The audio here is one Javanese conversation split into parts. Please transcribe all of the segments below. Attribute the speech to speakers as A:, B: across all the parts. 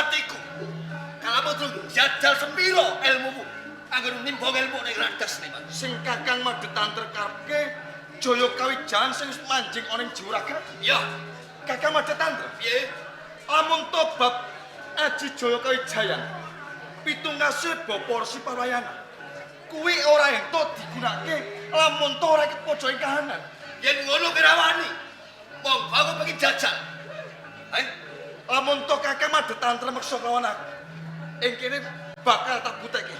A: atiku. Kalamu durung jajal sepiro ilmumu. Angger nimba ilmu ning Radas Sleman.
B: Sing Kakang Madhatantra karepke Jaya Kawijayan sing manjing ana ing jiwa raga.
A: Ya,
B: Kakang Madhatantra,
A: piye?
B: Lamun to bab Aji Jaya Kawijayan pitungkase Bapak Resi Parwayana kuwi ora entuk digunakake lamun to ora iket pojoking kahanan.
A: Yen ngono kira wani. Monggo aku pengen jajal. Ayo,
B: Lamun to Kakang Madhatantra meksa kelawan aku, ing kene bakal tak butekke.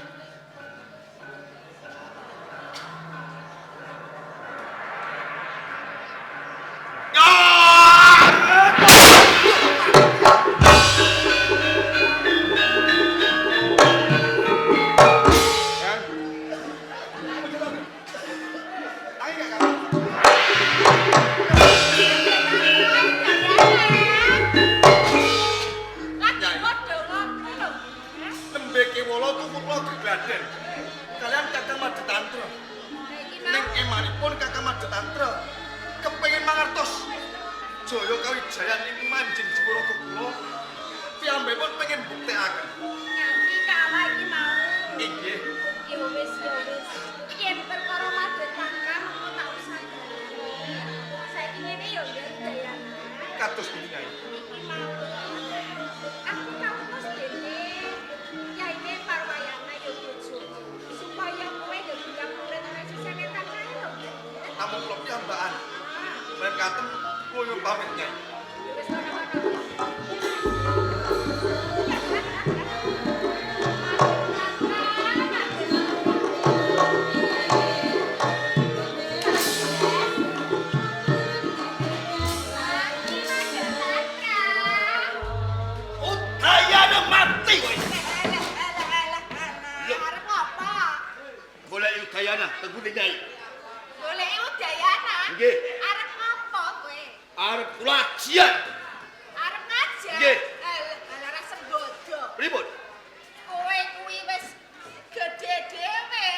C: Lagi padha ngono lho.
B: Nembe kewala tuku kula gegladen kalian Kakang Madhatantra.
C: Iki
B: Ning
C: mau
B: emanipun Kakang Madhatantra kepengin mangertos Jaya Kawijayan ing manjing jiwa raga kula, piyambakipun pengin buktekaken.
C: Nganti kalah iki mau.
B: Inggih.
C: Ya wis, ya wis. Yen perkara Madhatantra mengko tak usah. Saiki ngene ya Nger Dayana.
B: Kados pundi, Nyai?
C: Iki mau. Aku kawutus dene Yaine Parwayana ya bojomu. Supaya kowe ya bilang murid ora sisih ngetan kae lho. Nger.
B: Namung kula piyambakan. Mrene katen kula nyuwun pamit, Nyai.
C: Ya wis kono-kono.
A: Udayana mati kowe.
C: Arep apa?
A: Golek Udayana teng pundi, Nyai?
C: Goleki Udayana.
A: Nggih.
C: Arep apa kowe?
A: Arep kula ajian.
C: Arep ngajar?
A: Nggih.
C: Alah, alah ra sembodo.
A: Pripun?
C: Kowe kuwi wis gedhe dhewe.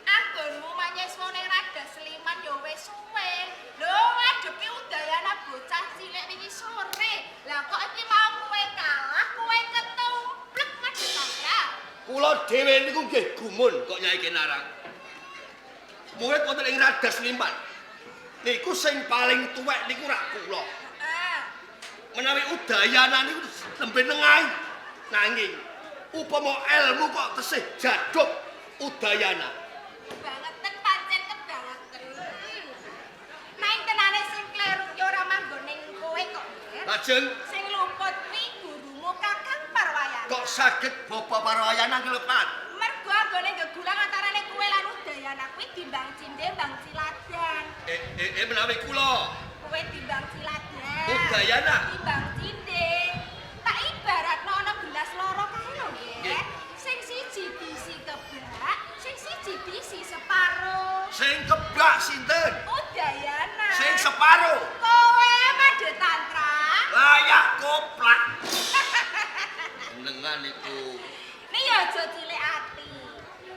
C: Anggonmu manyeswa ning Radas Sleman ya wis suwe. Lho ngadepi Udayana bocah cilik wingi sore. Lah kok iki mau kowe kalah, kowe ketumplek Madhatantra.
A: Kula dhewe niku nggih gumun kok Nyai Kinarang. Murid wonten ing Radas Sleman. Niku sing paling tuwek niku rak kula.
C: Heeh.
A: Menawi Udayana niku nembe nengahi. Nanging upama ilmu kok tesih jaduk Udayana.
C: Kebangetan pancen kebangetan. Nang tenane sing kleru ki ora manggon ning kowe kok. Nger.
A: Lajeng
C: Sing luput kuwi gurumu Kakang Parwayana.
A: kok saged Bapak Parwayana nglepat?
C: Mergo anggone gegulang antarane kowe lan Udayana kuwi dimbang cinde mbang ciladan.
A: Menawi kula
C: Kowe timbang ciladan.
A: Udayana.
C: Timbang cinde. Tak ibaratno ana gelas loro kae lho, nggih.
A: Nggih.
C: Sing siji diisi kebak, sing siji diisi separo.
A: Sing kebak sinten?
C: Udayana.
A: Sing separo.
C: Kowe Madhatantra.
A: Layak koplak. Nengan niku.
C: Nih ya aja cilik ati.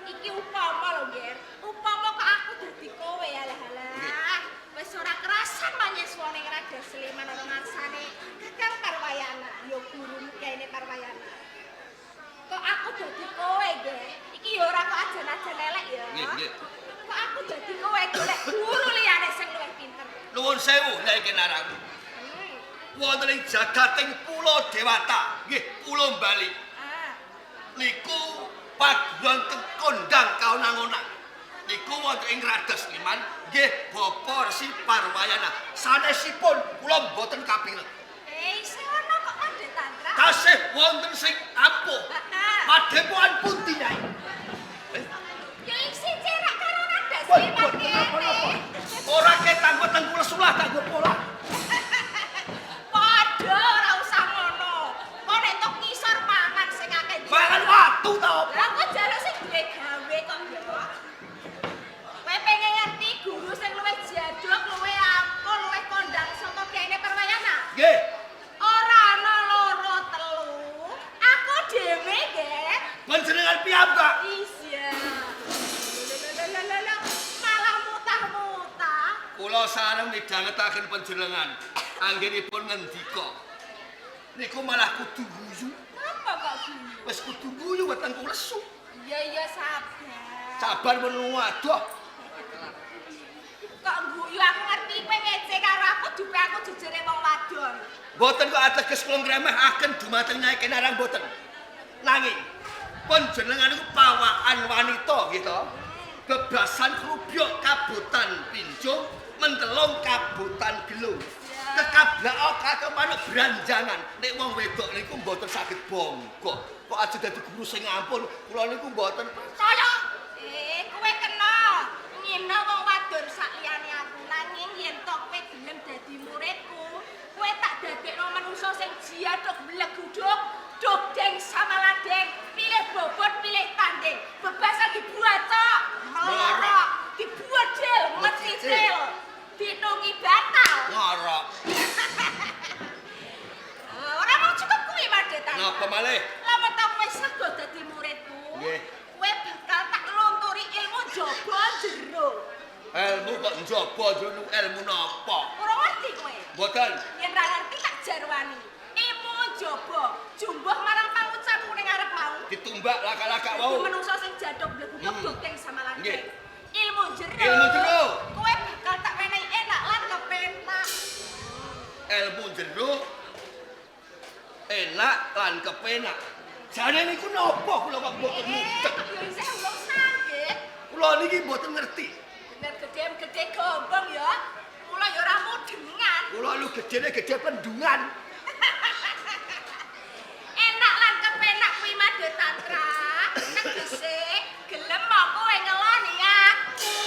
C: Iki upama lho, Nger. Upama kok aku dadi kowe alah alah. Wis ora kerasan manyeswa ning Raja Sleman ana ngarsane Kakang Parwayana, ya gurumu kene Parwayana. Kok aku dadi kowe, Nger. Iki ya ora kok ajan-ajan elek ya.
A: Nggih, nggih.
C: Kok aku dadi kowe golek guru liyane sing luwih pinter.
A: Nuwun sewu Nyai Kinarang. Wonten ing jagating Pulau Dewata, nggih, Pulau Bali.
C: Ah.
A: Niku paguron kondang kaonang-onang. Niku wonten ing Radas Sleman, nggih Bapak Resi Parwayana. Sanesipun kula mboten kapireng.
C: Isih ana kok Madhatantra.
A: Tasih wonten sing ampuh.
C: Heeh.
A: Padepokan pundi, Nyai?
C: Ya isih cerak karo Radas
A: Pun,
C: Sleman
A: pun,
C: kene.
A: Ora ketang weteng kula sulah tak nggo pola.
C: Padha ora usah ngono. Kok nek tok ngisor mangan sing akeh.
A: Mangan watu ta opo?
C: Lah kok jaluk sing duwe gawe kok ya. Kowe pengen ngerti guru sing luwih jaduk, luwih ampuh, luwih kondang saka kene Parwayana?
A: Nggih.
C: Ora ana loro telu. Aku dhewe nggih.
A: Panjenengan piyambak.
C: Iya. Lho, malah mutah-mutah.
A: Kula sareng midhangetaken panjenengan anggenipun ngendika. Niku malah kudu guyu.
C: Napa
A: Wis kudu guyu wetengku lesu.
C: Iya iya sabar.
A: Sabar men waduh.
C: Kok guyu aku ngerti kowe ngece karo aku dupe aku jujure wong wadon.
A: Mboten kok ateges kula ngremehaken dumateng Nyai Kenarang mboten. Nanging panjenengan niku pawaan wanita nggih to. Bebasan krubyok kabutan pinjung, mentelung kabutan gelung. Kekablak karo manuk branjangan. Nek wong wedok niku mboten saged bangga. Kok aja dadi guru sing ngampun, kula niku mboten percaya.
C: Kowe kena ngina wong wadon sak liyane aku. Nanging yen to kowe gelem dadi muridku, kowe tak dadekno manungsa sing jiaduk mleguduk, dogdeng samaladeng, pilih bobot, pilih tanding. Bebasan dibuacok, melorok, dibuadil, mecicil, ditungi batal.
A: Ngorok.
C: Ora mau cukup kuwi Madetan.
A: Napa malih?
C: Lamun ta kowe sego dadi muridku,
A: Nggih.
C: kowe bakal tak lunturi ilmu jaba jero.
A: Ilmu kok njaba jero niku ilmu napa?
C: Ora ngerti kowe.
A: Mboten.
C: Yen ra ngerti tak jarwani. Ilmu jaba jumbuh marang pangucapku ning arep mau.
A: Ditumbak laka-laka wau.
C: Dadi menungso sing jaduk bleguduk dogdeng samaladeng.
A: Nggih.
C: Ilmu jero.
A: Ilmu jero.
C: Kowe bakal tak wenehi enak lan kepenak.
A: Ilmu jero enak lan kepenak. Jane niku napa kula kok mboten mudhek.
C: Kok yo isih urung sanggit.
A: Kula niki mboten ngerti.
C: Bener gedhe-gedhe gombong ya. Kula ya ora mudengan.
A: Kula lu gedene gedhe pendungan.
C: Enak lan kepenak kuwi Madya Tantra. Tegese gelem mau kowe ngeloni aku.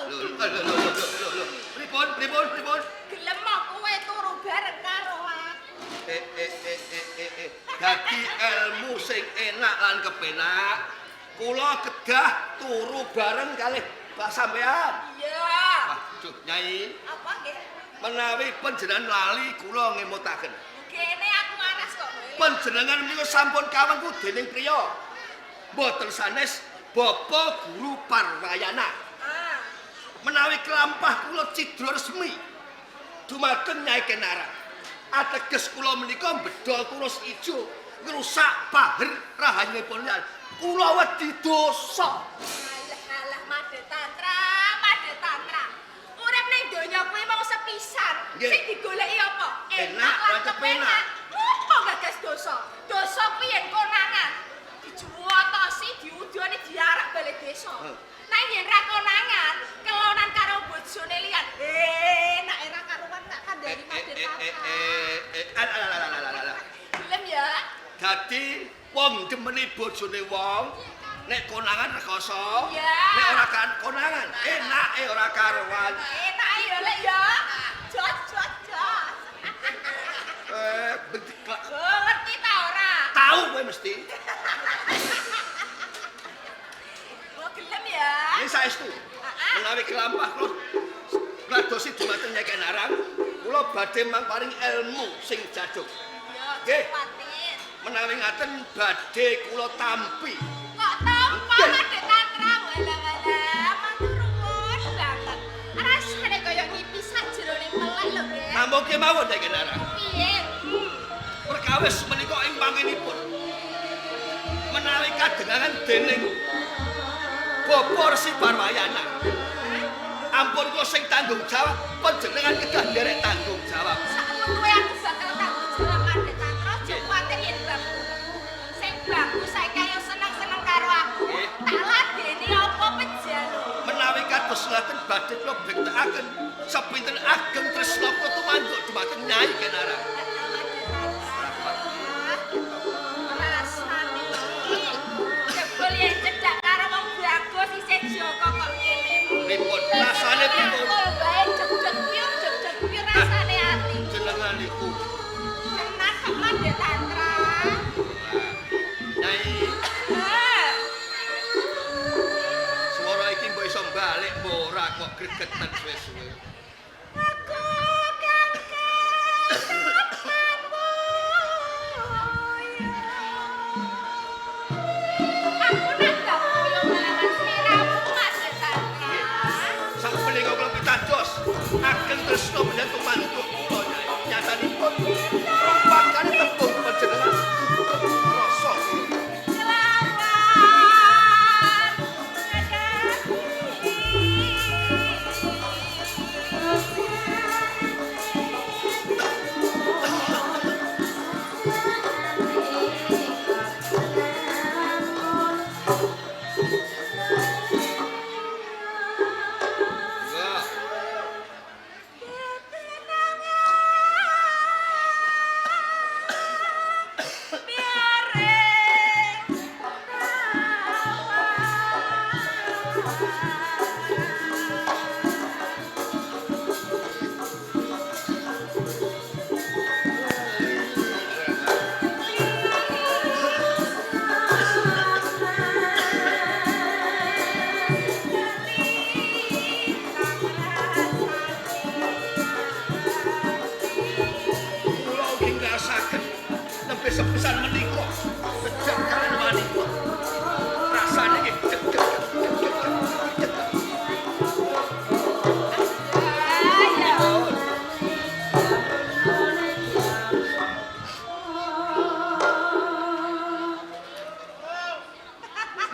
A: Lho lho lho lho lho. Pripun pripun pripun?
C: Gelem mau kowe turu bareng karo aku.
A: Dadi ilmu sing enak lan kepenak, kula kedah turu bareng kalih Pak sampean.
C: Iya.
A: Waduh, Nyai.
C: Apa nggih?
A: Menawi panjenengan lali kula ngemutaken.
C: Kene aku waras kok.
A: Panjenengan menika sampun kawengku dening priya. Mboten sanes Bapak Guru Parwayana.
C: Ah.
A: Menawi kelampah kula cidra resmi dumateng Nyai Kenarang. Ateges kula menika bedol kurus ijo, ngrusak paher rahayunipun liyan. Kula wedi dosa.
C: Alah alah Madya Tantra, Madya Tantra. Urip ning donya kuwi mung sepisan. Sing digoleki apa?
A: Enak lan kepenak.
C: Apa gagas dosa? Dosa kuwi yen konangan dijuwotosi, diudoni, diarak balik desa. Nek yen ra konangan, kelonan karo bojone liyan. Enak era karuan tak kandhani Madya Tantra.
A: Alah.
C: Gelem ya?
A: Dadi wong demeni bojone wong nek konangan rekoso,
C: Iya.
A: nek ora kan konangan enake ora karuan.
C: Enake ya lek ya. Jos jos jos.
A: Benteklak.
C: Oh, ngerti ta ora?
A: Tahu kowe mesti.
C: Oh, gelem ya.
A: Ini saestu. Menawi kelampah kula ngladosi dumateng Nyai Kenarang, kula badhe mangparing ilmu sing jaduk.
C: Iya,
A: Nggih.
C: kuwatir.
A: Menawi ngaten badhe kula tampi.
C: Kok tampa Madya Tantra? Walah-walah, matur nuwun banget. Rasane kaya ngipi sajroning melek lho, Nggih.
A: Namung kemawon Nyai Kenarang.
C: Piye?
A: Perkawis menika ing pangenipun. Menawi kadengaran dening Bapak Resi Parwayana. Ampun kula sing tanggung jawab, panjenengan kedah nderek tanggung jawab.
C: Sakmetuwe aku bakal tanggung jawab Madya Tantra, aja kuwatir yen bab sing bagus saiki ayo seneng-seneng karo aku.
A: Nggih.
C: Tak ladeni apa pejaluk.
A: Menawi kados ngaten badhe kula bektekaken sepinten ageng tresna kula tumanduk dumateng Nyai Kenarang.
C: Rasane jebul yen cedhak karo wong bagus isih joko kok ngene.
A: Pripun rasane pripun?
C: Rangkul wae deg-deg piur deg-deg piur rasane ati.
A: Jenengan niku
C: Tenan kok Madya Tantra.
A: Nyai,
C: Heh.
A: swara iki mbok iso balik mbok ora kok gregeten suwe-suwe.
C: Aku kang kapan woyo. Aku nanggap yo malahan sliramu Madya Tantra.
A: Sak menika kula pitados ageng tresna panjenengan tumanduk kula Nyai. Nyatanipun rumpakane tembung panjenengan rasa kula.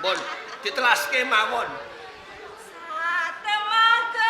A: Mbon, ditelaske mawon.
C: Satemaka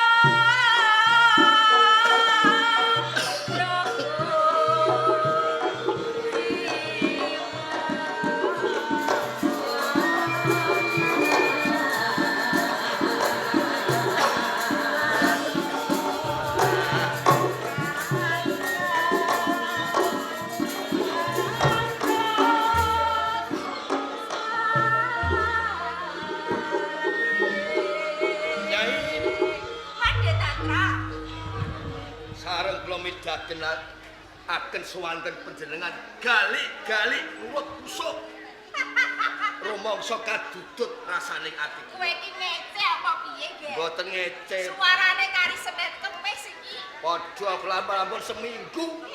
A: Nyai,
C: Madhe Tatra.
A: sareng kula midhaken aken swanten panjenengan galik-galik nurut kusuk. Rumangsa kadudut rasaning ati.
C: Kowe iki ngece apa piye, Ger?
A: Mboten ngece.
C: Suarane kari Senin Kemis iki.
A: Padha aku lampun seminggu.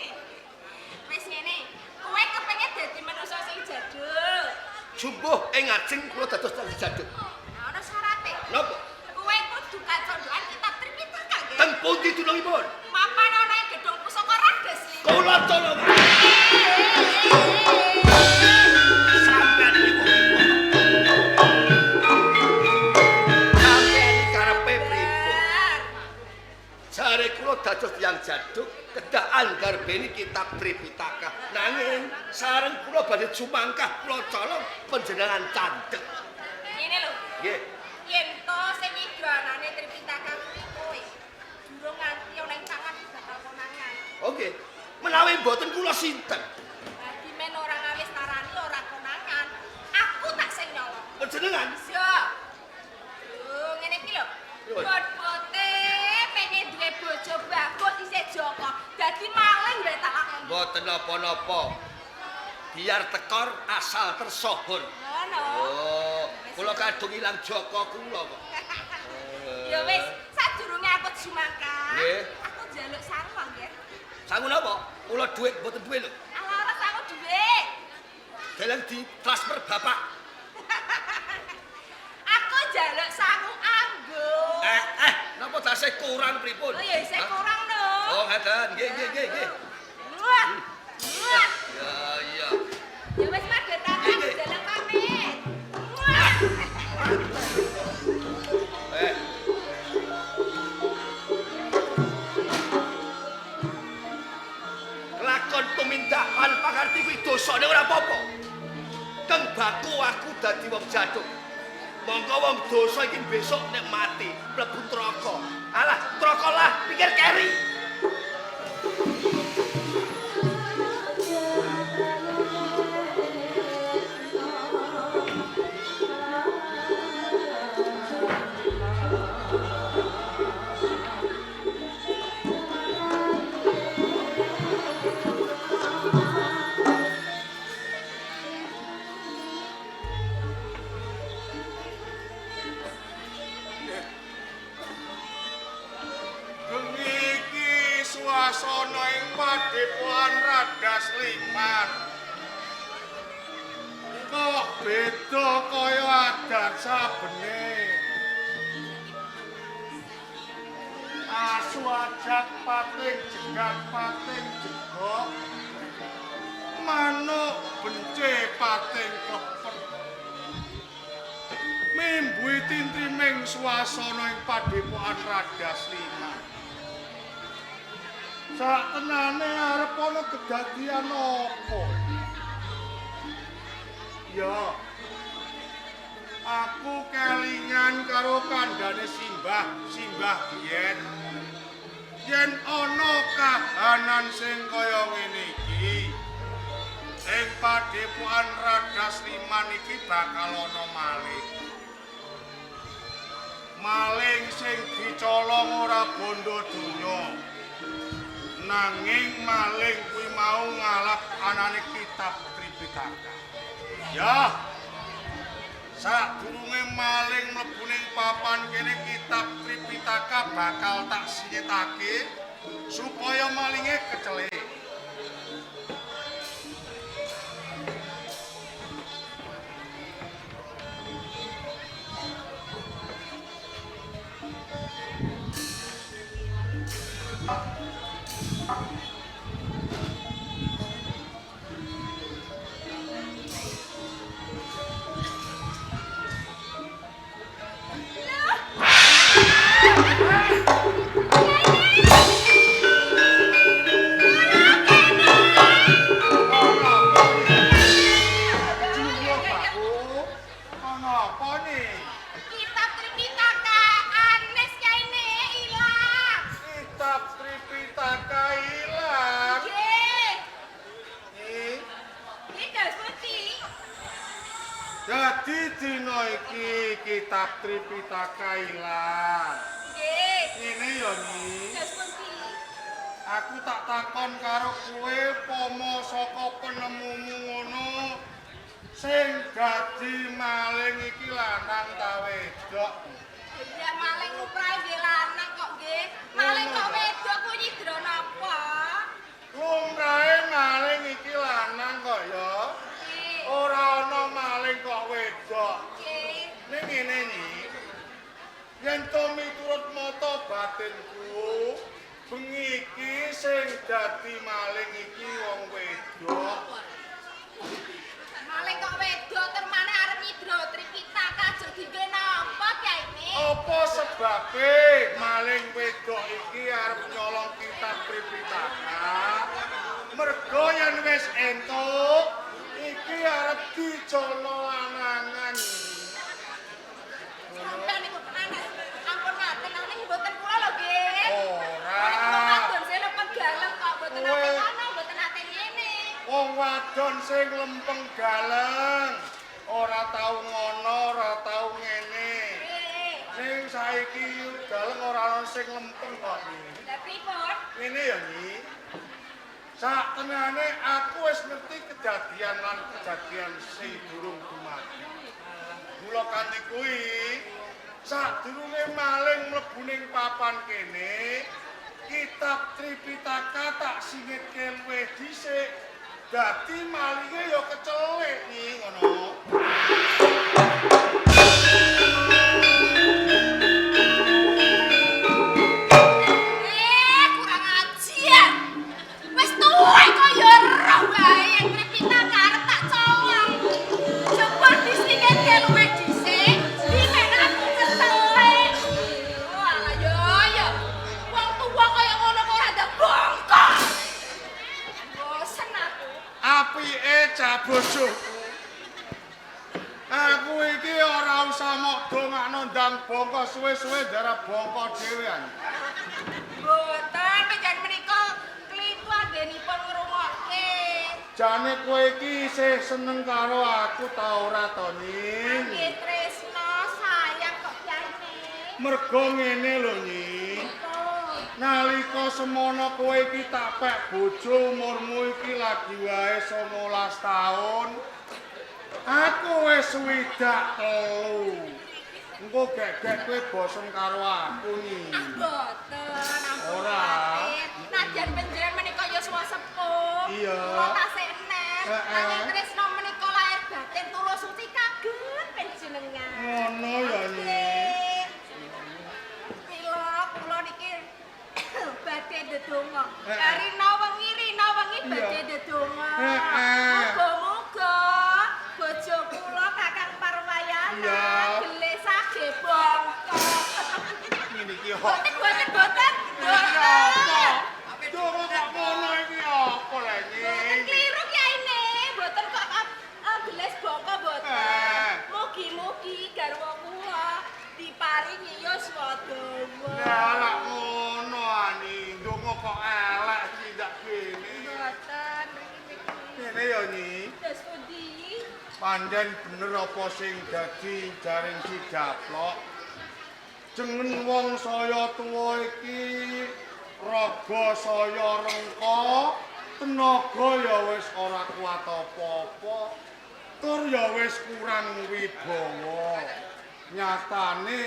C: Wis ngene, kowe kepengin dadi manusa sing jadul.
A: Jumbuh ing ngajeng kula dados tiyang jaduk.
C: Nah, ana syarate.
A: Napa?
C: Kowe kudu kacondokan kitab Tripitaka, Ger.
A: Teng pundi tulungipun?
C: Papan ana ing gedung pusaka Raden Sliman.
A: Kula tolong. Sampeyan iki wong. Sampeyan iki karepe pripun? Jare kula dados tiyang jaduk kedah anggarbeni kitab Tripitaka. Nanging sareng kula badhe jumangkah kula colong panjenengan candhek.
C: Ngene lho.
A: Nggih.
C: Yen to sing idranane Tripitaka kuwi kowe. Durung nganti ana ing tangan bakal konangan.
A: Oke. Menawi mboten kula sinten?
C: Dadi men ora ngawis tarani ora konangan. Aku tak sing nyolong.
A: Panjenengan
C: Iya. Lho, ngene iki lho.
A: Pripun?
C: Bot-bote pengen duwe bojo bagus isih joko. Dadi maling wae tak lakoni.
A: Mboten napa-napa. Biar tekor asal tersohor.
C: Ngono.
A: Oh, kula kadung ilang joko kula kok.
C: Ya wis, sadurunge aku jumangkah,
A: Nggih.
C: aku njaluk sangu nggih.
A: Sangu napa? Kula dhuwit mboten duwe lho.
C: Ala ora sangu dhuwit.
A: Dalang ditransfer bapak.
C: Aku njaluk sangu anggur.
A: Eh, napa tasih kurang pripun?
C: Oh ya isih
A: Hah?
C: kurang no.
A: Oh, ngaten. Nggih, nggih, nggih, nggih.
C: Wah. Wah.
A: Ya, iya.
C: Ya wis madhe tangan
A: Nggih, nggih.
C: njaluk pamit. Wah.
A: Eh. Kelakon tumindak pakarti kuwi dosane ora apa-apa. Keng baku aku dadi wong jaduk. Monggo wong dosa iki besok nek mati mlebu neraka. Alah, neraka lah pikir keri.
D: Bengi iki suasana ing padepokan Radas Liman. Kok beda kaya adat sabene. Asu ajak pating jegak pating jegok. Manuk bence pating kleper. Mimbui tintriming swasana ing padepokan Radas Liman. Sak tenane arep ana kedadian apa? Ya. Aku kelingan karo kandhane Simbah, Simbah biyen. Yen ana kahanan sing kaya ngene iki, ing padepokan Radas Liman iki bakal ana maling. Maling sing dicolong ora bondo donya. Nanging maling kuwi mau ngalap anane kitab Tripitaka. Ya. Sadurunge maling mlebu ning papan kene kitab Tripitaka bakal tak sinyetake supaya malinge kecelik. Ana apa nih?
C: Kitab Tripitaka anes kaine ilang.
D: Kitab Tripitaka ilang.
C: Nggih.
D: Nyi.
C: Nggih, dados pundi?
D: Dadi dina iki Kitab Tripitaka ilang.
C: Nggih.
D: Ngene ya, Nyi.
C: Dados pundi?
D: Aku tak takon karo kowe pomo saka penemumu ngono. Sing dadi maling iki lanang ta wedok?
C: Ya maling lumrahe nggih lanang kok nggih. Maling kok wedok kuwi nyidra napa?
D: Lumrahe maling iki lanang kok ya.
C: Nggih.
D: Ora ana maling kok wedok.
C: Nggih.
D: Ning ngene Nyi. Yen to miturut mata batinku, bengi iki sing dadi maling iki wong wedok.
C: Maling kok wedok ter maneh arep nyidra Tripitaka aja dinggo napa Kyaine?
D: Apa sebabe maling wedok iki arep nyolong kitab Tripitaka? Mergo yen wis entuk iki arep dijono lanangan.
C: Sampeyan niku aneh. Ampun ngaten aneh mboten kula lho nggih.
D: Ora.
C: Wong wadon sing lempeng galem kok mboten ate kono, mboten ate ngene.
D: Wong wadon sing lempeng galeng, ora tau ngono, ora tau ngene.
C: Nggih.
D: Sing saiki galeng ora ana sing lempeng kok.
C: Lah pripun?
D: Ngene ya, Nyi. Sak tenane aku wis ngerti kedadian lan kejadian sing durung dumadi. Mula kanthi kuwi, sadurunge maling mlebu ning papan kene, kitab Tripitaka tak singitke luwih dhisik. Dadi malinge ya kecelik Nyi ngono.
C: Kurang ajar. Wis tuwek kok ya roh wae yen Tripitaka arep tak colong. Jebul disingitke luwih dhisik, dimen aku ketelek. Oh alah yo yo. Wong tuwa kaya ngono kok ora ndak bongkok. Bosen aku.
D: Apike cah bojoku. Aku iki ora usah mok dongakno ndang bongko suwe-suwe darah bongko dhewean.
C: Mboten panjenengan menika klintu anggenipun ngrungokke.
D: Jane kowe iki isih seneng karo aku ta ora to, Nyi?
C: Nggih tresno sayang kok Kyaine.
D: Mergo ngene lho, Nyi. Nalika semono kowe iki tak pek bojo umurmu iki lagi wae 19 taun. Aku wis 63. Engko gek-gek kowe bosen karo aku, Nyi.
C: Ah mboten, ampun
D: Ora.
C: kuwatir. Nadyan panjenengan menika yuswa sepuh.
D: Iya.
C: Kula tasih enem.
D: Heeh.
C: Nanging tresno menika lahir batin tulus suci kagem panjenengan.
D: Ngono ya, Nyi.
C: Nggih. Mila kula niki badhe ndedonga.
D: Heeh.
C: Rina wengi badhe
D: Iya.
C: ndedonga.
D: Heeh.
C: Muga-muga bojo kula Kakang Parwayana
D: Iya.
C: gelesake bongko.
D: Ngene iki kok.
C: Boten boten boten.
D: Iki apa?
C: Boten.
D: Donga kok ngono iki apa lha iki?
C: Boten kliru Kyaine, boten kok geles bongko boten.
D: Eh.
C: Mugi-mugi garwa kula diparingi yuswa dawa.
D: Lah lak ngono ani, ndonga kok elek tindak kene.
C: Boten mriki-mriki.
D: Ngene ya, Nyi.
C: Terus pundi?
D: Pancen bener apa sing dadi jaring si Daplok. Jeneng wong saya tuwa iki raga saya rengka, tenaga ya wis ora kuat apa-apa. Tur ya wis kurang wibawa. Nyatane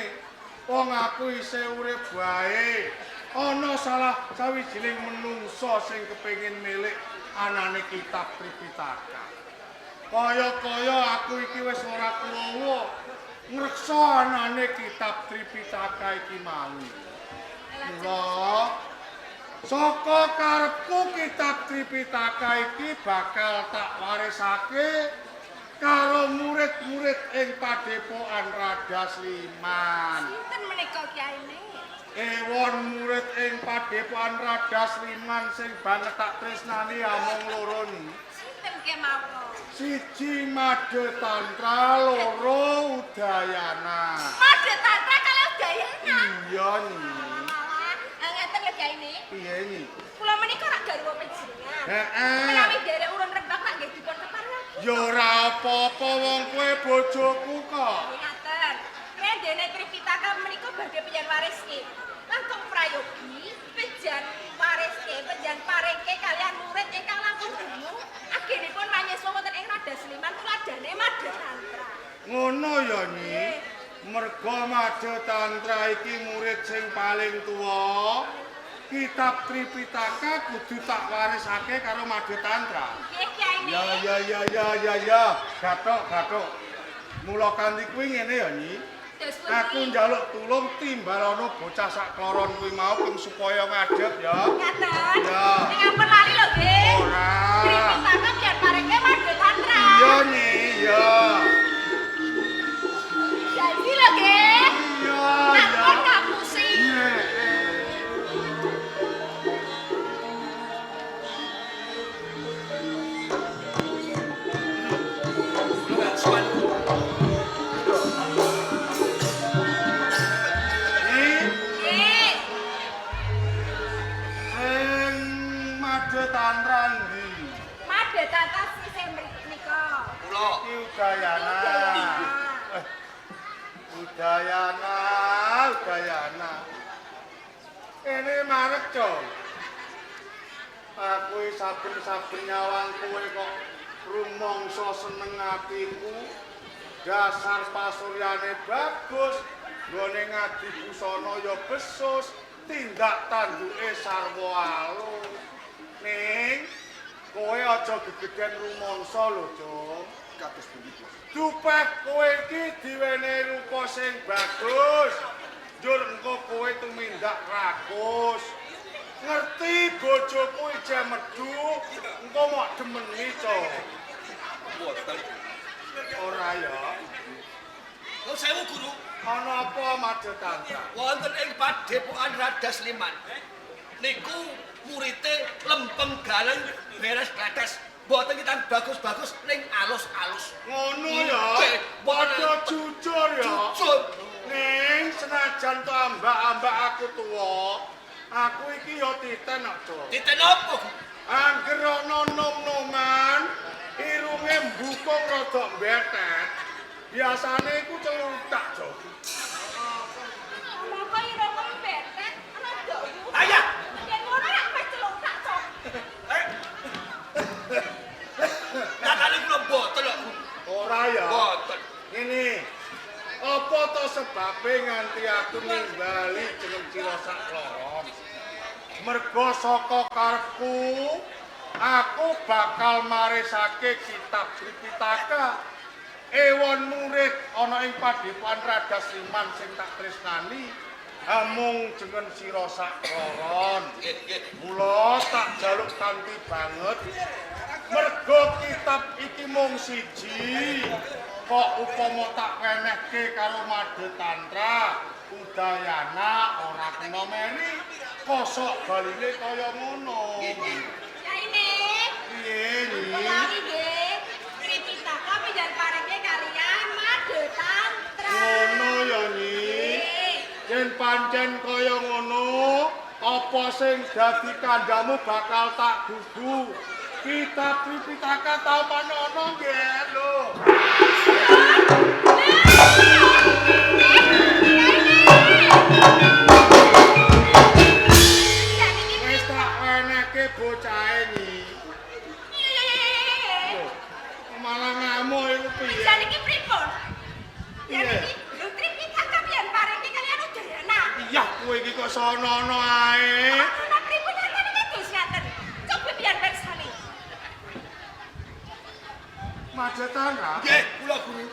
D: wong aku isih urip wae. Ana salah sawijining menungsa sing kepengin milik anane kitab Tripitaka. Kaya-kaya aku iki wis ora kuwowo ngreksa anane kitab Tripitaka iki mau. Mula saka karepku kitab Tripitaka iki bakal tak warisake karo murid-murid ing padepokan Rada Sliman.
C: Sinten menika Kyaine?
D: Ewon murid ing padepokan Rada Sliman sing banget tak tresnani amung loro ni.
C: Sinten kemawon?
D: Siji Made Tantra, loro
C: garwa panjenengan.
D: Heeh.
C: Menawi nderek urun rembag lak nggih dipun keparengake.
D: Ya ora apa-apa wong kowe bojoku kok.
C: Nggih ngaten. Rendene Tripitaka menika badhe piyan wariske. Langkung prayogi pejan wariske, pejan parengke kalian murid ingkang langkung dunung agenipun manyeswa wonten ing Rada Sliman tuladhane Madhatantra.
D: Ngono ya, Nyi. Merga Madhatantra iki murid sing paling tuwa. Kitab Tripitaka kudu tak warisake karo Madhatantra.
C: Nggih, Kyai.
D: Ya ya ya ya ya ya, gathuk gathuk. Mula kanthi kuwi ngene ya, Nyi. Aku njaluk tulung timbalana bocah sak kloron kuwi mau ping supaya ngadeg ya.
C: Ngaten.
D: Ya.
C: Ning ampun lali lho, nggih.
D: Ora.
C: Tripitaka piyan parengke Madhatantra.
D: Iya, Nyi, iya.
C: Janji lho, nggih.
D: Iya,
C: Ampun
D: iya.
C: ngapusi.
D: Iya.
A: Kula sowan.
D: Nyi,
C: Nggih.
D: sing Madhatantra ndi?
C: Madhatantra sisih mriki nika.
A: Kula.
D: Iki Udayana. Eh, Udayana, Udayana. Ini marek, Cong. Aku iki saben-saben nyawang kowe kok rumangsa seneng atiku. Dasar pasuryane bagus, nggone ngadi busana ya besus, tindak tanduke sarwa alus. Ning, kowe aja gegeden rumangsa lho, Cong.
B: Kados pundi, Bos?
D: Dupeh kowe iki diwenehi rupa sing bagus. Njur engko kowe tumindak rakus. Ngerti bojoku ijeh medhu, engko mok demeni, Cok.
A: Mboten.
D: Ora ya.
A: Nuwun sewu guru.
D: Ana apa Madhatantra?
A: Wonten ing padepokan Rada Sliman. Niku murite lempeng galeng beres gladas. Mboten kitan bagus-bagus ning alus-alus.
D: Ngono ya.
A: Nggih,
D: Padha jujur ya.
A: Jujur.
D: Ning senajan to ambak-ambak aku tuwa, aku iki ya titen kok, Cok.
A: Titen apa?
D: Angger ana nom-noman, irunge mbukung rada mbetet. Biasane iku celutak, Cok.
C: Mongko irungmu mbetet, rada yu.
A: Ayah.
C: Yen ngono rak meh celutak, Cok.
A: Eh. Nyatane kula mboten kok.
D: Ora ya.
A: Mboten.
D: Ngene. Apa to sebabe nganti aku nimbali jeneng sira sak loro? Mergo saka karepku, aku bakal marisake kitab Tripitaka. Ewon murid ana ing padepokan Rada Sliman sing tak tresnani, amung jeneng sira sak loron.
A: Nggih, nggih.
D: Mula tak jaluk kanthi banget. Mergo kitab iki mung siji. Kok upama tak wenehke karo Madhatantra, Udayana ora kena meri. Kosok baline kaya ngono.
C: Yaine.
D: Piye, Nyi?
C: Lali nggih. Tripitaka piyan parengke kalian Madhatantra.
D: Ngono ya, Nyi.
C: Nggih.
D: Yen pancen kaya ngono, apa sing dadi kandhamu bakal tak gugu. Kitab Tripitaka tau manono nggih lho. Wis tak wenehke bocahe nyi. Lho, malah ngamuk iku piye?
C: Jan iki pripun? Jan
D: Piye?
C: iki lho Tripitaka piyan parengke kalian Udayana.
D: Iya, kowe iki kok sono-ono ae.
C: Ana pripun nyatane kados ngaten. Coba piyan persani.
D: Madhatantra,
A: Nggih, kula guru.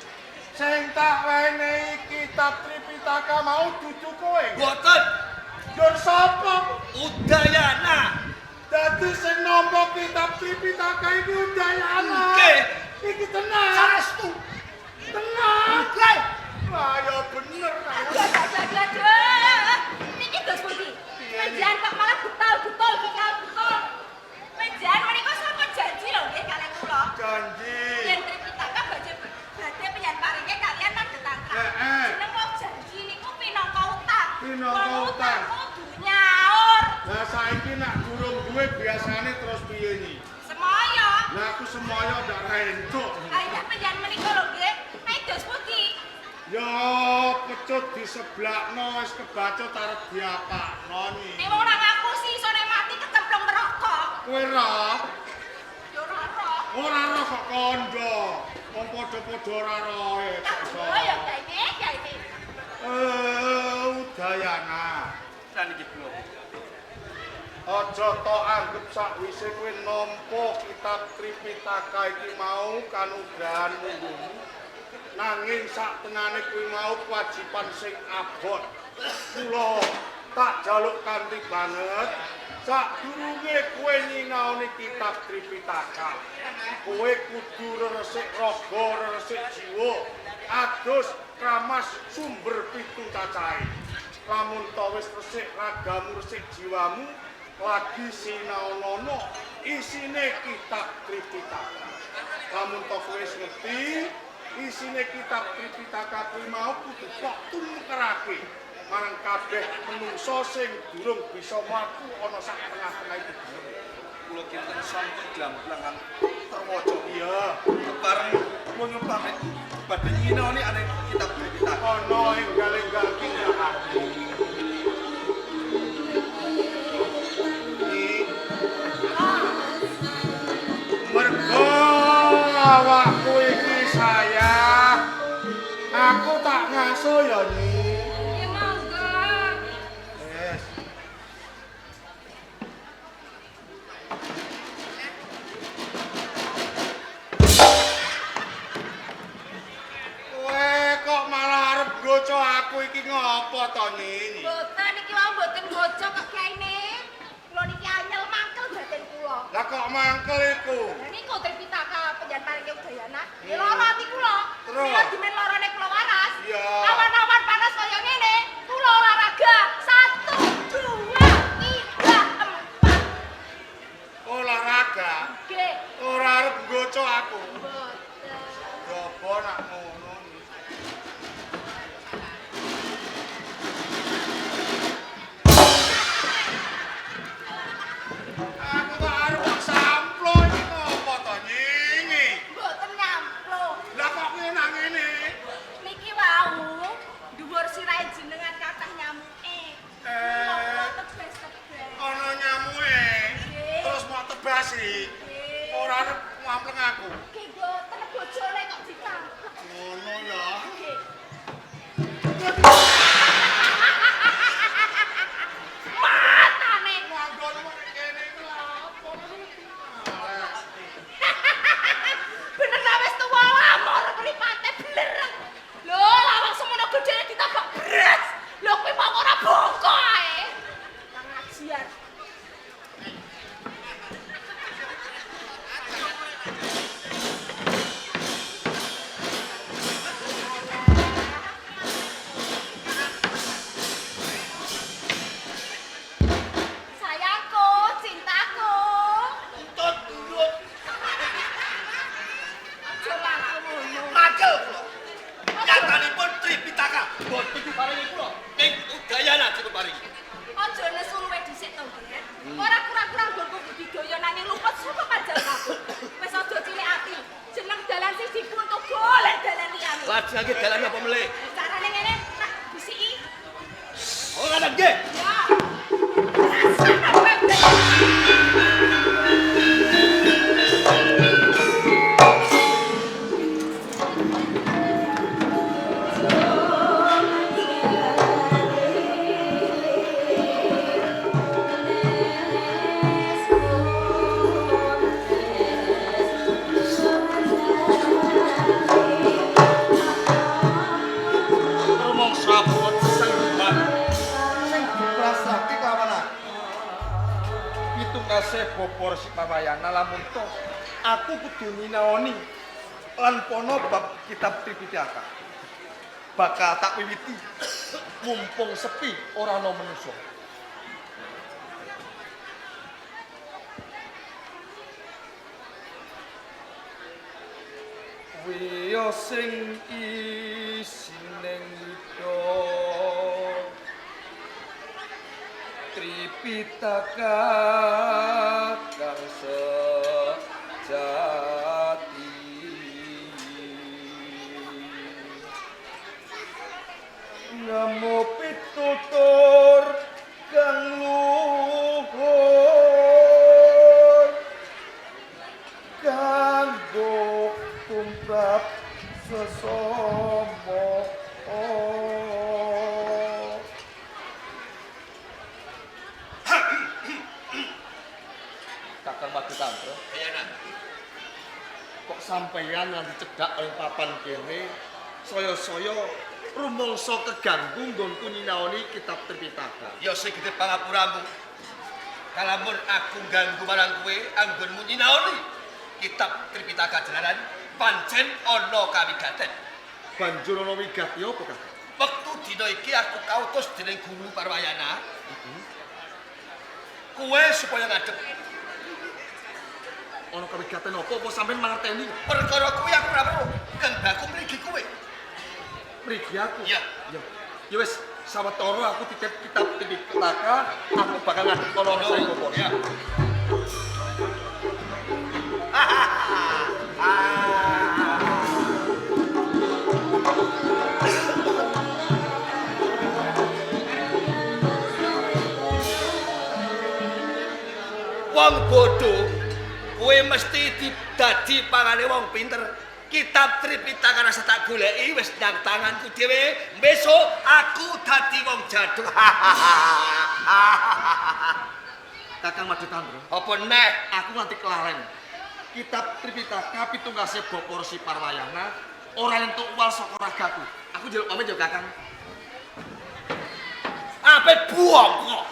D: sing tak wenehi kitab Tripitaka mau dudu kowe.
A: Mboten.
D: Njur sapa?
A: Udayana.
D: Dadi sing nampa kitab Tripitaka iki Udayana.
A: Nggih.
D: Iki tenan.
A: Sarestu.
D: Tenan.
A: Nggih.
D: Wah, ya bener.
C: Aduh, aduh, aduh, aduh. Niki dos pundi? Menjan kok malah betul-betul betul-betul. Menjan menika sampun janji lho nggih kalian kula.
D: Janji.
C: Yen Tripitaka badhe badhe piyan parengke kalian Madhatantra.
D: Heeh.
C: Jeneng wong janji niku pinangka utang.
D: Pinangka
C: Wong
D: utang.
C: kudu nyaur.
D: Lah saiki nak durung duwe biasane Ya pecut diseblakno wis kebacut arep diapakno ni.
C: Nek wong ora ngapusi isone mati kecemplung neraka.
D: Kowe roh?
C: Ya ora roh.
D: Ora roh kok kandha. Wong padha-padha ora rohe kok iso.
C: Oh ya gaene, gaene.
D: Udayana.
B: Lan iki kula.
D: Aja tok anggep sakwise kowe nampa kitab Tripitaka iki mau kanugrahan mungguhmu. Nanging sak tenane kuwi mau kewajiban sing abot. Kula tak jaluk kanthi banget sadurunge kowe nyinaoni kitab Tripitaka. Kowe kudu reresik raga, reresik jiwa, adus kramas sumber pitu cacahe. Lamun to wis resik ragamu, resik jiwamu, lagi sinaonono isine kitab Tripitaka. Lamun to kowe wis ngerti isine kitab Tripitaka kuwi mau kudu kok tumkerake marang kabeh menungsa sing durung bisa mlaku ana sak tengah-tengah iki.
B: Kula kinten sampun glamblang terwaca.
D: Iya,
B: Bareng kula nyuwun pamit badhe nyinaoni ane kitab Tripitaka.
D: Ana enggal-enggal tindakake. Mergo awakku iki sayah, aku tak ngaso ya Nyi.
C: Ya monggo.
D: Yes. Kowe kok malah arep nggoco aku iki ngopo to Nyi?
C: Mboten iki wau mboten nggoco kok gaene. Kula niki anyel mangkel batin kula.
D: Lah kok mangkel iku?
C: Lah niku Tripitaka penjan paringe Udayana. Ya lara ati kula.
D: Terus?
C: Mila dimen larane kula waras.
D: Iya.
C: Awan-awan panas kaya ngene, kula olahraga 1 2 3 4.
D: Olahraga
C: Nggih.
D: ora arep nggoco aku.
C: Mboten.
D: Coba nak ngono. Aku tak arep kok samplo iki ngopo to Nyingi?
C: Mboten nyamplo.
D: Lah kok ngene ngene?
C: Niki wau dhuwur sirahe jenengan kathah nyamuke. Kula tebes-tebes.
D: Ana nyamuke.
C: Nggih.
D: Terus mau tebasi.
C: Nggih.
D: Ora arep ngampleng aku.
C: Nggih mboten bojone kok ditangkep.
D: Ngono ya.
C: Nggih. Matane.
D: Manggon kene iki lha apa?
C: Bener ta wis tuwa lamur mripate blereng. Lho, lawang semono gedene ditabak beres. Lho kuwi mau ora bongko ae. Kang ajian. Sayangku, cintaku.
A: Entut ndut
C: Aja laku ngono.
A: mangkel kula. Nyatanipun Tripitaka boten diparingi kula. Ning Udayana diparingi.
C: Aja nesu luwe dhisik to, Ger. Ora kurang-kurang nggonku budidaya nanging luput saka panjangkaku. Wis aja cilik ati. Jeneng dalan sing dipuntuk golek dalan liyane.
A: Lajengake dalan apa melih?
C: Carane ngene tak bisiki.
A: Ora ada nggih.
C: Ya. Rasane bebek.
B: Rumangsa sengban sing diprasake kelawan aku. Pitungkase bapa Resi Pawayana lamun to aku kudu nyinaoni lan pono bab kitab Tripitaka. Bakal tak wiwiti mumpung sepi ora ana manusa. Wiya sing isining wida Tripitaka kang sejati. Nemu pitutur kang luhur kanggo tumrap sesama. Kakang Madutandra,
A: Dayana.
B: Kok sampeyan nganti cedhak ing papan kene saya-saya rumangsa keganggu nggonku nyinaoni kitab Tripitaka.
A: Ya sing gedhe pangapuramu. Kalamun aku ganggu marang kowe anggonmu nyinaoni kitab Tripitaka jalaran pancen ana kawigaten.
B: Banjur ana wigati apa, Kakang?
A: Wektu dina iki aku kautus dening Guru Parwayana. Kowe supaya ngadep.
B: Ana kawigaten apa apa sampeyan mangerteni?
A: Perkara kuwi aku ora weruh. Kang baku mrigi kowe.
B: Mrigi aku.
A: Iya.
B: Ya. Ya wis, sawetara aku titip kitab Tripitaka, aku bakal ngadep ana saengga.
A: Ya. Wong bodho kowe mesti dadi pangane wong pinter. Kitab Tripitaka rasa tak goleki wis nang tanganku dhewe. Besok aku dadi wong jaduk.
B: Kakang Madutandra,
A: Apa neh?
B: Aku nganti kelalen. Kitab Tripitaka pitungkase Bapak Resi Parwayana ora entuk wal saka ragaku. Aku njaluk pamit ya, Kakang.
A: Ape buang kok.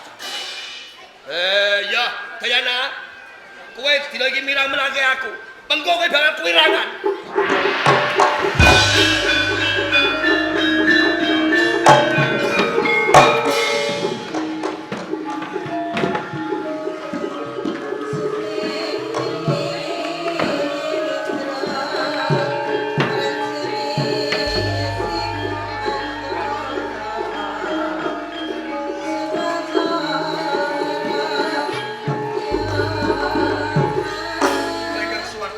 A: Ya, Dayana. Kowe dina iki mirang-mirangke aku. Mengko kowe bakal kuwirangan.
B: Ingkang suwarga.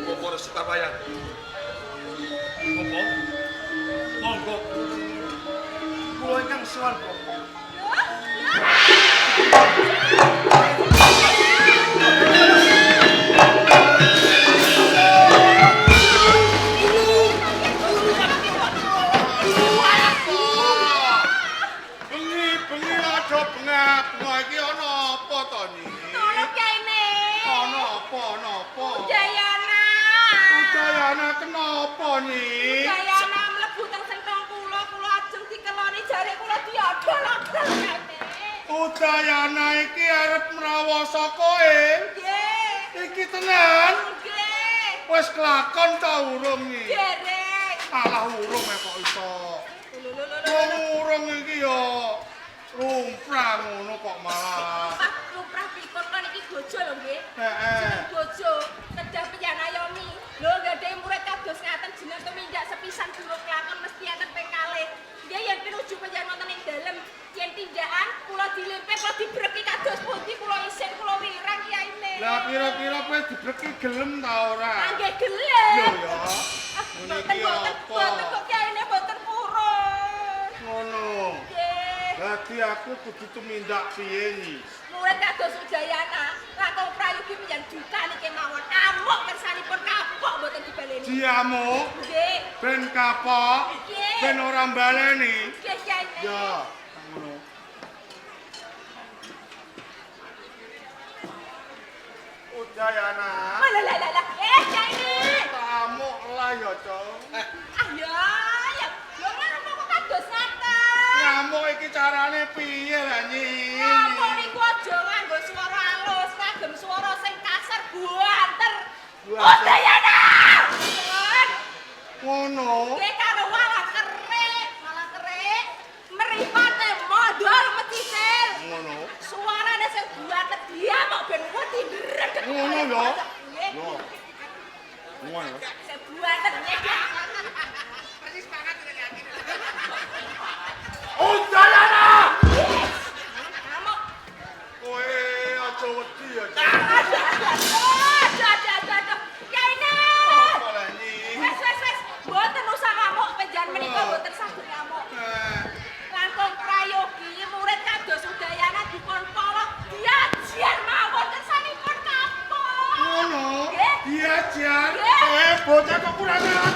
B: Bapak Resi Parwayana. Bapak, monggo. Kula ingkang suwarga.
D: Bengi-bengi aja bengak-bengok iki ana apa to, Nyi?
C: Tolong Kiai.
D: Ana apa, ana apa?
C: Udayana.
D: Udayana kenapa, Nyi?
C: Udayana mlebu teng sentong kula, kula ajeng dikeloni jare kula diodol-odol Kiai.
D: Udayana iki arep mrawasa kowe.
C: Nggih.
D: Iki tenan.
C: Nggih.
D: Wis kelakon ta urung, Nyi?
C: Derek.
D: Alah urung e kok iso.
C: Lho lho lho.
D: Wong urung iki ya lumrah ngono kok malah.
C: Pak lumrah pripun kon iki bojo lho nggih.
D: Heeh.
C: Bojo kedah piyanayomi. Lho gadhe murid kados ngaten jeneng tumindak sepisan durung kelakon mesti enten ping kalih. Nggih yen pinuju panjenengan wonten ing dalem, yen tindakan kula dilimpe kula dibreki kados pundi kula isin kula wirang kiyaine.
D: Lah kira-kira kowe dibreki gelem ta ora?
C: Nggih gelem.
D: Yo ya.
C: Ah,
D: Ngono
C: Mboten
D: iki
C: mboten
D: apa?
C: mboten kok kiyaine mboten purun.
D: Ngono.
C: Nggih.
D: Dadi aku kudu tumindak piye Nyi?
C: Murid kados Udayana langkung prayogi panjenengan dukani kemawon amuk kersanipun kapok mboten dibaleni.
D: Diamuk
C: Nggih.
D: ben kapok,
C: Nggih.
D: ben ora mbaleni.
C: Nggih kiyaine.
D: Ya, ngono. Udayana.
C: Lah lah lah lah. Eh kiyaine.
D: Amuk lah ya, Cok.
C: Ah ya ya. Lho ngono kok kados ngaten.
D: Ngamuk iki carane piye lah Nyi?
C: Ngamuk niku aja nganggo swara alus, ngagem swara sing kasar buanter.
D: Buanter.
C: Udayana.
D: Ngono.
C: Nggih karo walah kerik, malah kerik. Mripate modal mecicil.
D: Ngono.
C: Suarane sing buanter diamuk ben wedi ndredeg.
D: Ngono ya?
C: Nggih.
D: Yo. Ngono.
C: Sing buanter nggih.
E: Persis banget udah yakin.
D: Udayana!
C: Ngamuk.
D: Kowe aja wedi ya, Cok.
C: Aduh, aduh, aduh, aduh, aduh, aduh. Kiai ne.
D: Apa lah Nyi?
C: Wes, wes, wes. Mboten usah ngamuk, panjenengan menika mboten saged ngamuk. Langkung prayogi murid kados Udayana dipun polok diajar mawon kersanipun kapok.
D: Ngono.
C: Nggih.
D: Diajar.
C: Nggih.
D: Bocah kok kurang ajar.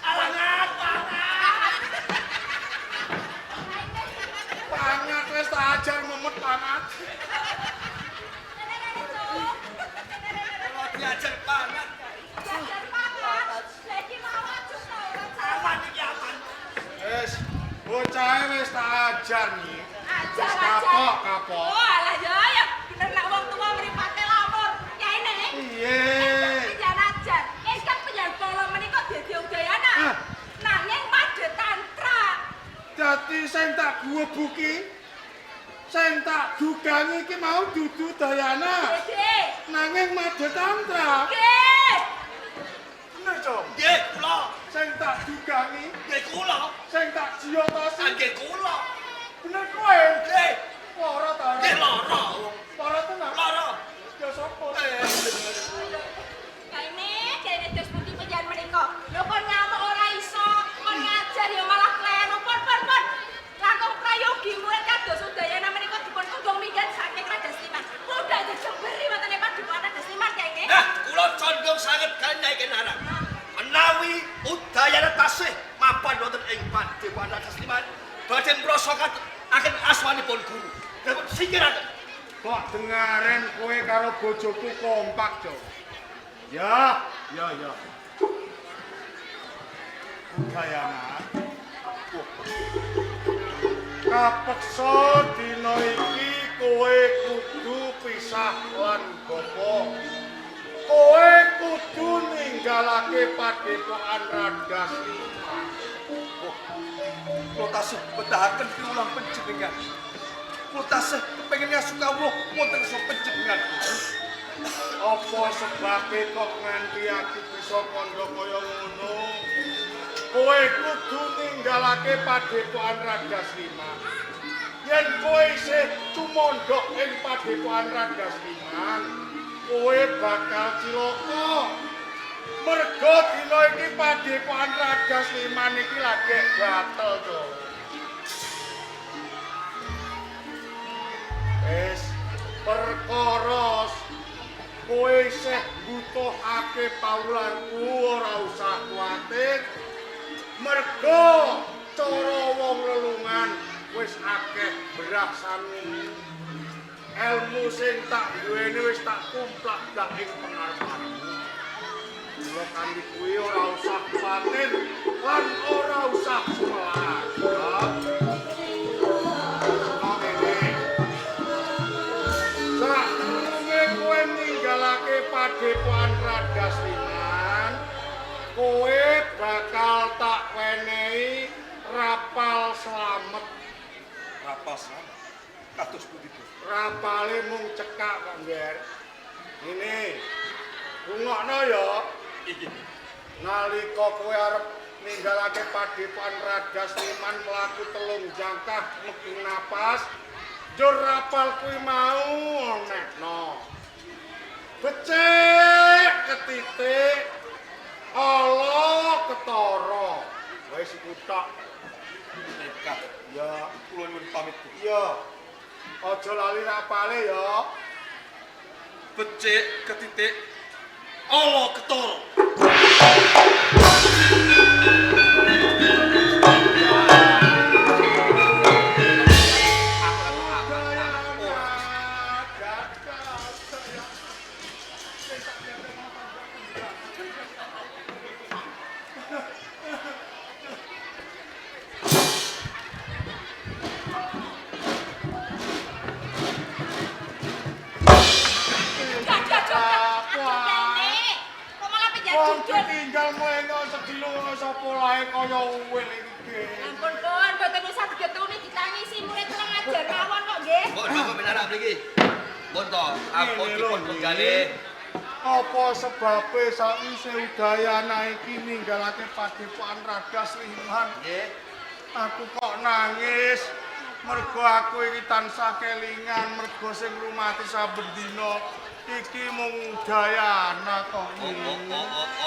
A: Alangan, pangan.
D: Pangat wis tak ajar memet pangat.
A: Kalau diajar pangan.
C: Diajar pangan. Lah iki mawon aja ta ora
A: Aman iki aman.
D: Wis, bocahe wis tak ajar nih.
C: Ajar
D: Wis
C: ajar.
D: kapok, kapok.
C: Oh alah ya ya bener nek wong tuwa mripate lamur. Yaene.
D: Piye?
C: Penjen ajar. Ingkang penjen pala menika dadi Udayana.
D: Ah.
C: Nanging madhe tantra.
D: Dadi sing tak guwebuki, sing tak dugangi iki mau dudu Dayana.
C: Dede.
D: Nanging madhe tantra.
C: Nggih.
D: Bener, Cok.
A: Nggih, kula.
D: Sing tak dugangi,
A: Nggih kula.
D: sing tak jiyotosi.
A: Nggih kula.
D: Bener kowe.
A: Nggih.
D: Lara ta ora?
A: Nggih lara wong.
D: Lara tenan.
A: Lara.
D: Ya sapa?
C: Kaine, kaine dos pundi penjen menika. Lho kon ngamuk ora iso, kon ngajar ya malah klenu. Pun pun pun. Langkung prayogi murid kados Udayana menika dipun kundang minggat saking Raja Sliman. Mudah dijemberi wonten padukuhan Raja Sliman kaine.
A: Nah, kula condong sanget kaliyan Nyai Kinarang. Menawi Udayana tasih mapan wonten ing padepokan Raja Sliman, badhe mrasakan akan asmanipun guru. Dipun singkiraken.
D: Kok dengaren kowe karo bojoku kompak, Cok. Ya, ya, ya. Udayana. Kapeksa dina iki kowe kudu pisah lan bapa. Kowe kudu ninggalake padepokan Raja Sliman.
B: Kula tasih betahaken piwulang panjenengan. Kula tasih kepengin ngasu kawruh wonten ngarsa panjenengan.
D: Apa sebabe kok nganti aku bisa kandha kaya ngono? Kowe kudu ninggalake padepokan Raja Sliman. Yen kowe isih cumondhok ing padepokan Raja Sliman, kowe bakal cilaka. Merga dina iki padepokan Raja Sliman iki lagi gatel, Cuk. Wis perkara kowe isih mbutuhake pawulanku ora usah kuwatir. Merga cara wong lelungan wis akeh berasane. Elmu sing tak duweni wis tak kumplak-blak ing pengarepanmu. Mula kanthi kuwi ora usah kuwatir lan ora usah sumelang. Sadurunge kowe ninggalake padepokan Raja Sliman, kowe bakal tak wenehi rapal slamet.
B: Rapal slamet. Kados pundi, Bu?
D: Rapale mung cekak kok, Ngger. Ngene. Rungokno ya.
B: Iki.
D: Nalika kowe arep ninggalake padepokan Raja Sliman mlaku telung jangkah meking napas, njur rapal kuwi mau onekno. Becik ketitik, ala ketara. Wis iku tok.
B: Nekat.
D: Ya,
B: Kula nyuwun pamit, Bu.
D: iya. Aja lali rapale ya.
B: Becik ketitik, ala ketara.
C: Kok malah penjen
D: Wong
C: jujur.
D: tinggal mleno sedilo sapa lae kaya uwil iki.
C: Ampun pun, mboten usah digetuni ditangisi murid kurang ajar mawon kok nggih.
A: Mbok napa minarak mriki? Pun to, ampun
D: Ngene lho,
A: dipun penggalih.
D: Apa sebabe sakwise Udayana iki ninggalake padepokan Raja Sliman?
A: Nggih.
D: Aku kok nangis. Mergo aku iki tansah kelingan mergo sing ngrumati saben dina iki mung Udayana kok.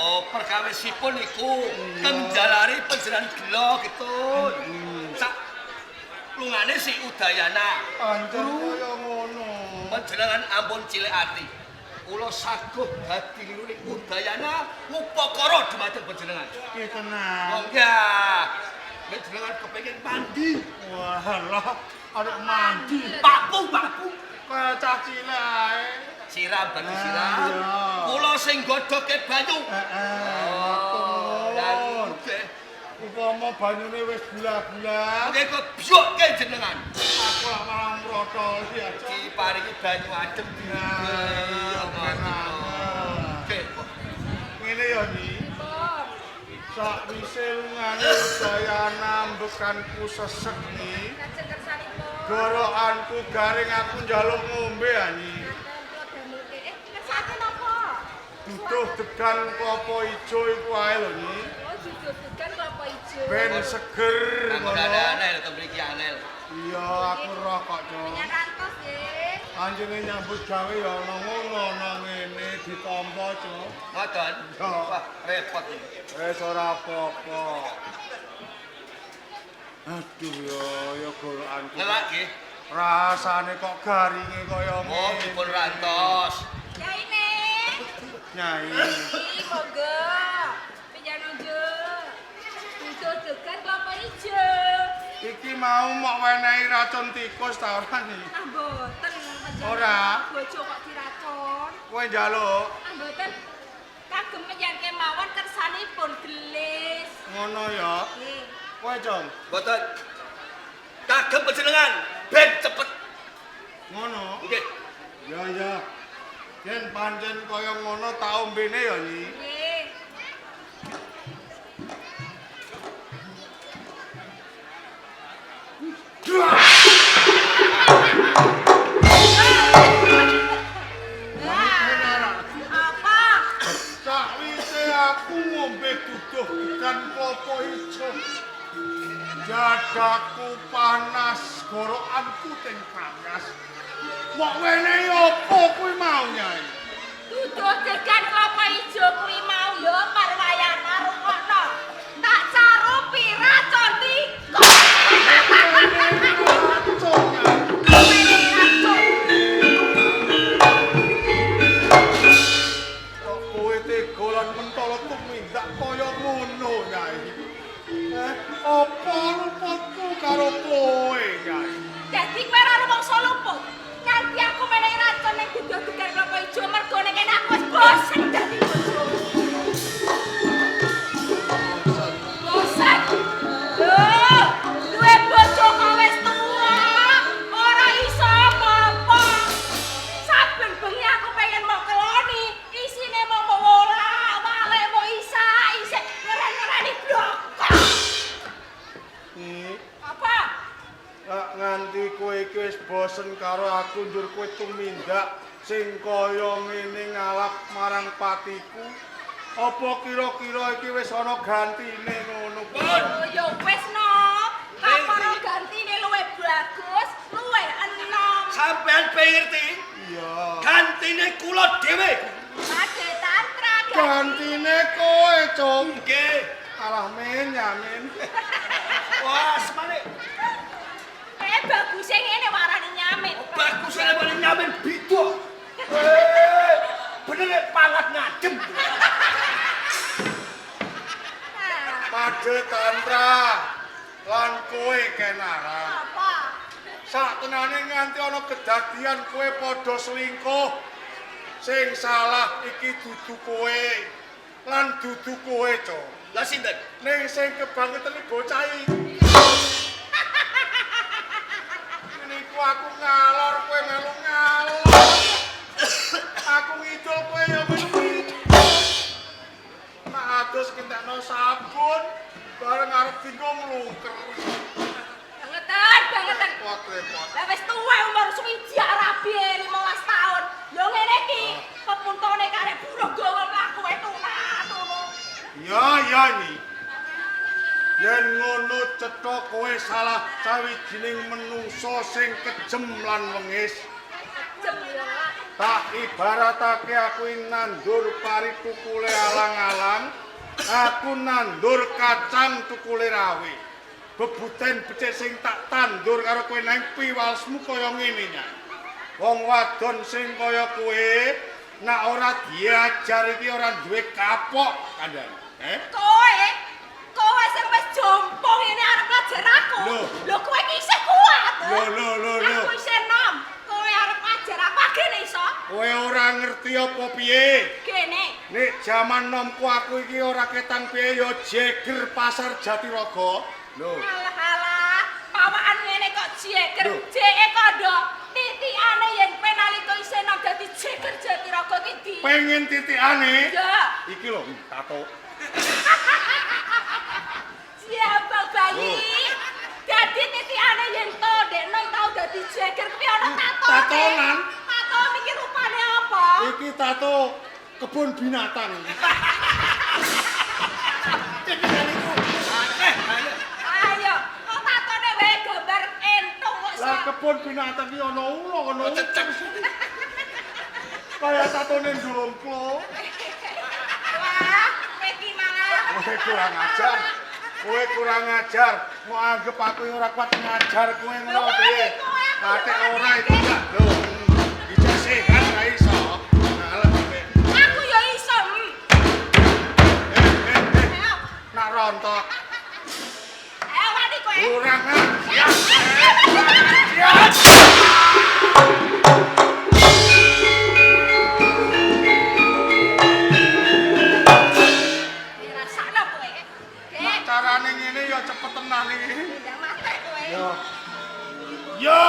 A: Oh, perkawisipun niku kenjalari panjenengan gela ketun. Sak lungane si Udayana.
D: Pancen kaya ngono.
A: Panjenengan ampun cilik ati. Kula saguh dadi luring Udayana ngupakara dumateng panjenengan.
D: Iki tenan.
A: Oh nggih. Nek jenengan kepengin mandi.
D: Wah, lah arep mandi.
A: Pakpu, pakpu.
D: Kaya cah cilik ae.
A: Siram banyu siram. Kula sing godhoke banyu.
D: Heeh.
A: Oh, nggih.
D: Upama banyune wis gula-gula,
A: Nggih kok byokke jenengan.
D: aku lak malah mrotol ya.
A: Diparingi banyu adem.
D: Nah,
A: Nggih.
D: Ngene ya, Nyi. Sakwise lungane Udayana mbekanku sesek nyi.
C: Lajeng kersanipun.
D: Gorokanku garing aku njaluk ngombe ya, Nyi.
C: Ngaten kula damelke. Kersake napa?
D: Duduh degan klopo ijo iku ae lho, Nyi.
C: Oh, duduh degan klopo ijo.
D: Ben seger
A: Aku aneh lho mriki aneh.
D: Iya, aku roh kok, Cuk.
C: Minyak rantos nggih.
D: Anjene nyambut gawe ya ana ngono ana ngene ditampa, Cuk.
A: Ngoten. Wah, repot iki.
D: Wis ora apa-apa. Aduh ya, ya gorokanku.
A: Ngelak nggih.
D: Rasane kok garinge kaya ngene.
A: Oh, dipun rantos.
C: Yaine.
D: Nyai.
C: Iki monggo. Pinjam nunjuk. Duduh degan klopo ijo.
D: Iki mau mok wenehi racun tikus ta ora nyi?
C: Ah mboten panjenengan.
D: Ora.
C: Bojo kok diracun.
D: Kowe njaluk
C: Ah mboten. Kagem menyang kemawon kersanipun gelis.
D: ngono ya.
C: Nggih.
D: Kowe, Jong.
A: Mboten. Kagem panjenengan ben cepet.
D: Ngono.
A: Nggih.
D: Ya ya. Yen pancen kaya ngono tak ombene ya, Nyi.
C: Nggih. Apa?
D: Sakwise aku ngombe duduh degan klopo ijo. Dadaku panas, gorokanku teng kangas. Mok wenehi opo kuwi mau, Nyai?
C: Duduh degan klopo ijo kuwi mau ya Parwayana rungokno. Tak carupi racun tikus.
D: Wenehi racun, Nyai.
C: Wenehi racun.
D: Kok kowe tega lan mentolo tumindak kaya ngono, Nyai? Apa luputku karo kowe, Nyai?
C: Dadi kowe ora rumangsa luput. Nganti aku menehi racun ning duduh degan klopo ijo mergo ning kene aku wis bosen dadi bojo. Bosen. Lho, duwe bojo kok wis tuwa, ora iso apa-apa. Saben bengi aku pengen mok keloni, isine mok wolak-walik mok isak-isik ngeren-ngereni blokok.
D: Nyi,
C: Apa?
D: lak nganti kowe iki wis bosen karo aku njur kowe tumindak sing kaya ngene ngalap marang patiku. Apa kira-kira iki wis ana gantine ngono kuwi?
C: Oh, ya wis no. Kapara gantine luwih bagus, luwih enom.
A: Sampean pengen ngerti?
D: Iya.
A: Gantine kula dhewe.
C: Made tantra
D: Gantine kowe, Cung.
A: Nggih.
D: Alah men yamin.
A: Wah, semane
C: Baguse ngene warane nyamin.
A: Baguse warane nyamin biduk. Bener nek pangat ngadem.
D: Made tantra lan kowe kenara.
C: Apa?
D: Sak tenane nganti ana kedadian kowe padha selingkuh. Sing salah iki dudu kowe lan dudu kowe, Cok.
A: Lah sinten?
D: Ning sing kebangetan bocah iki. Niku aku ngalor kowe melu ngalor. Aku ngidul kowe ya melu ngidul. Nak adus kentekno sabun bareng arep dinggo mlungker.
C: Bangetan, bangetan.
D: Repot, repot.
C: Lah wis tuwa umur suwiji rabi 15 tahun. Ya ngene iki, pepuntone karek buruh gawa mlaku wae tuna-tunu.
D: Ya, ya nyi. Yen ngono cetha kowe salah sawijining menungsa sing kejem lan wengis.
C: Kejem ya.
D: Tak ibaratake aku nandur pari tukule alang-alang, aku nandur kacang tukule rawe. Bebuten becik sing tak tandur karo kowe nang piwalesmu kaya ngene nya. Wong wadon sing kaya kowe nak ora diajar iki ora duwe kapok kandhane. Eh?
C: Kowe sing wis jompong ngene arep ngajar aku. Lho kowe iki isih kuat.
D: Lho lho lho.
C: Aku isih enom. Kowe arep ngajar aku gene iso.
D: Kowe ora ngerti apa piye?
C: Gene.
D: Nek jaman nomku aku iki ora ketang piye ya jeger pasar Jatiraga. Lho.
C: Alah alah, pawaan ngene kok jeger. Jeke kandha titikane yen kowe nalika isih enom dadi jeger Jatiraga ki ndi?
D: Pengen titikane?
C: Ya.
D: Iki lho tato.
C: Siapa bayi? Dadi titikane yen to ndek nom tau dadi jeger kuwi ana tato.
D: Tatonan.
C: Tato iki rupane apa?
D: Iki tato kebun binatang.
A: Titikane iku aneh.
C: Ayo, kok tatone wae gambar entung kok.
D: Lah kebun binatang iki ana ula, ana
A: cecek.
D: Kaya tatone ndongklo.
C: Wah, kowe iki malah.
D: Kowe kurang ajar. Kowe kurang ajar. Mau anggap aku ora kuat ngajar kowe ngono piye? Katik ora iki gak lho. Iso sehat ra iso. Ngalem kowe.
C: Aku ya iso.
D: Nak rontok.
C: Ayo wani kowe.
D: Kurang ajar.
C: Dirasakno kowe.
D: Nek carane ngene ya cepet tenan iki.
C: Ndang mati kowe.
D: Ya. Ya.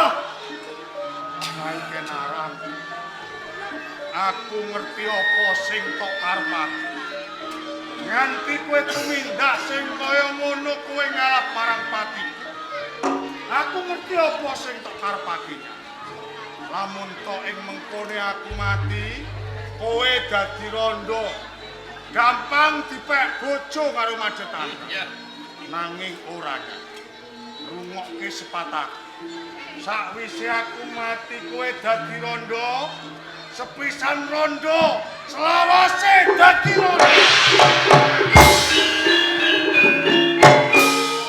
D: Naik kenarang. Aku ngerti apa sing tok karepake. Nganti kowe tumindak sing kaya ngono kowe ngalah marang pati. Aku ngerti apa sing tok karepake. Lamun tok ing mengkone aku mati, kowe dadi rondo. Gampang dipek bojo karo majetan.
A: Iya.
D: Nanging ora. Rungokke sepatah. Sakwise aku mati kowe dadi rondo, sepisan rondo, selawase dadi rondo.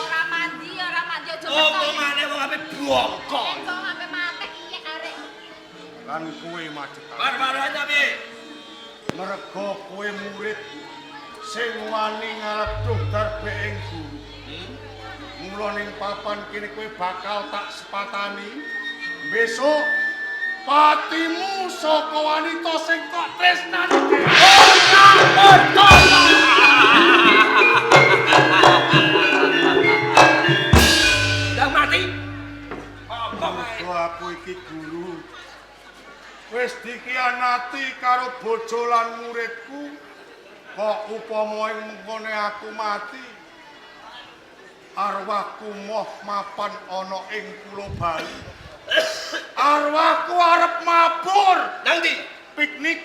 C: Ora mandi, ora mandi aja
A: Apa maneh wong ape bongko.
C: Wong ape matek iya arek.
D: Lan kowe majetan.
A: Bar-barane piye?
D: Merga kowe murid sing wani ngalap duh darbe ing guru. Mula ning papan kene kowe bakal tak sepatani. Besok patimu saka wanita sing kok tresnani dhewe.
A: Ora percaya. Ndang mati. Apa wae?
D: Merga aku iki guru. Wis dikhianati karo bojo lan muridku. Kok upama ing mengkone aku mati, arwahku moh mapan ana ing Pulo Bali. Arwahku arep mabur
A: Nang ndi?
D: piknik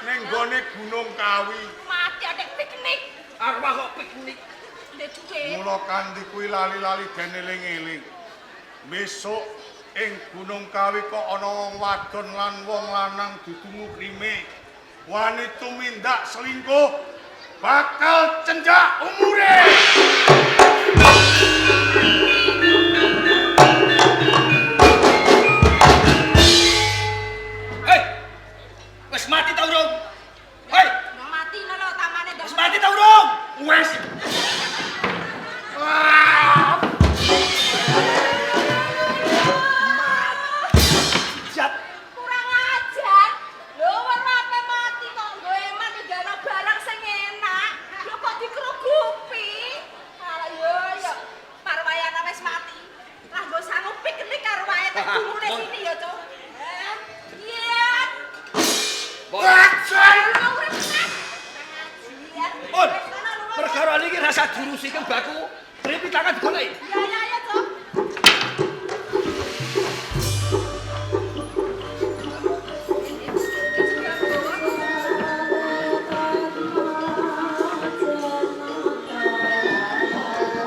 D: ning gone Gunung Kawi.
C: Mati adek piknik.
A: Arwah kok piknik.
C: Ndek duwe.
D: Mula kanthi kuwi lali-lali den eling-eling. Besok ing Gunung Kawi kok ana wong wadon lan wong lanang dudu mukrime. Wani tumindak selingkuh bakal cenjak umure.
A: Hei. Wis mati ta urung? Hei,
C: Ndang mati lho tamane ndang.
A: wis mati ta urung? Wis. Jat.
C: Kurang ajar. Lho wong ape mati kok nggo eman ninggalno barang sing enak. Lho kok dikrugupi? Alah yo yo. Parwayana wis mati. Lah nggo sangu piknik karo wae tek gurune sini ya, Cuk. Eh, iya.
A: Pun.
C: Pun.
A: Perkara niki rasa dirusi keng baku. Tripitaka digoleki.
C: Iya, iya.